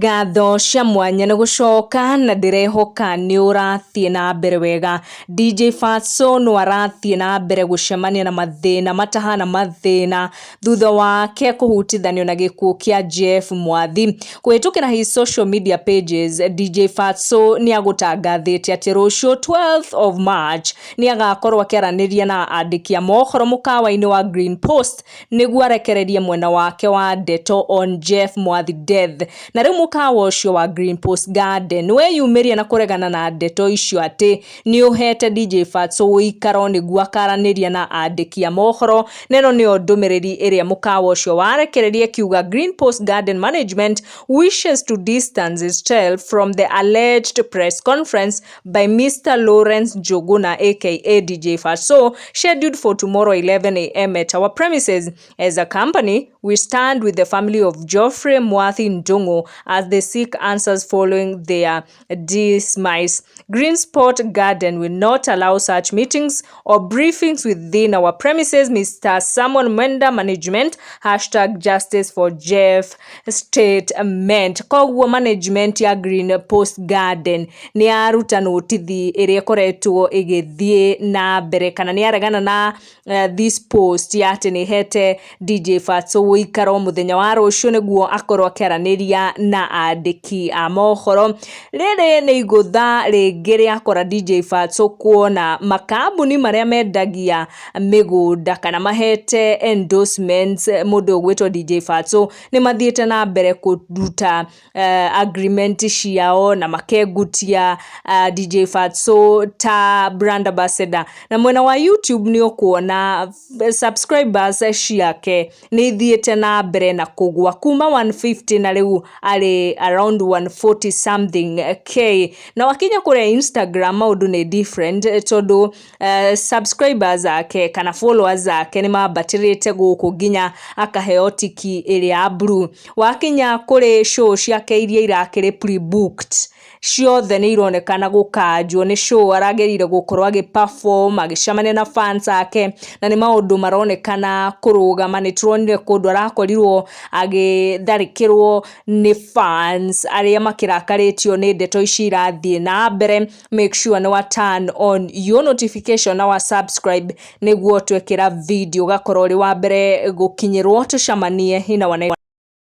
Ngatho cia mwanya nĩ gũcoka na ndĩrehoka nĩ ũrathiĩ na mbere wega. DJ Fatxo no arathiĩ na mbere gũcemania na mathĩna matahana mathĩna thutha wake kũhutithanio na gĩkuũ kĩa Jeff Mwathi. Kũhĩtũkĩra his social media pages, DJ Fatxo nĩ agũtangathĩte atĩ rũciũ 12th of March nĩ agakorwo akĩaranĩria na andĩki a mohoro mũkawa-inĩ wa Green Post nĩguo arekererie mwena wake wa ndeto on Jeff Mwathi death. Na rĩu mũkawa ũcio wa Green Post Garden weyumĩria na kũregana na ndeto icio atĩ nĩ ũhete DJ Fatxo ũikaro nĩguo akaranĩria na andĩki a mohoro. Na ĩno nĩyo ndũmĩrĩri ĩrĩa mũkawa ũcio warekereria ĩkiuga, "Green Post Garden management wishes to distance itself from the alleged press conference by Mr. Lawrence Njuguna, aka DJ Fatxo, scheduled for tomorrow 11 a.m. at our premises. As a company, we stand with the family of Geoffrey Mwathi Ndung'u as they seek answers following their demise. Green Spot Garden will not allow such meetings or briefings within our premises. Mr. Simon Mwenda, Management, #JusticeForJeff statement." Koguo management ya Green Post Garden nĩ yaruta notithi ĩrĩa ĩkoretwo ĩgĩthiĩ na mbere kana nĩ yaregana na this post ya atĩ nĩ ĩhete DJ Fatxo ũikaro mũthenya wa rũciũ nĩguo akorwo akĩaranĩria na andĩki a mohoro. Rĩrĩ nĩ igũtha rĩngĩ rĩakora DJ Fatxo kuona makambuni marĩa mendagia mĩgũnda kana mahete endorsements mũndũ ũgwĩtwo DJ Fatxo nĩ mathiĩte na mbere kũruta agreement ciao na makengutia DJ Fatxo ta brand ambassador. Na mwena wa YouTube nĩ ũkuona subscribers ciake nĩ ithiĩte na mbere na kũgwa kuma 150 na rĩu arĩ around 140 something K. Na wakinya kũrĩa Instagram maũndũ nĩ different tondũ subscribers ake kana followers ake nĩ mambatĩrĩte gũkũ nginya akaheo tiki ĩrĩa ya blue. Wakinya kũrĩ show ciake iria irakĩrĩ pre-booked, ciothe nĩ ironekana gũkanjwo. Nĩ show aragereire gũkorwo agĩ perform, agĩcemania na fans ake, na nĩ maũndũ maronekana kũrũgama. Nĩ tũronire kũndũ arakorirwo agĩtharĩkĩrwo nĩ fans arĩa makĩrakarĩtio nĩ ndeto ici irathiĩ na mbere. Make sure nĩ wa turn on your notification na wa subscribe nĩguo twekĩra video ũgakorwo ũrĩ wa mbere gũkinyĩrwo. Tũcemanie in our next.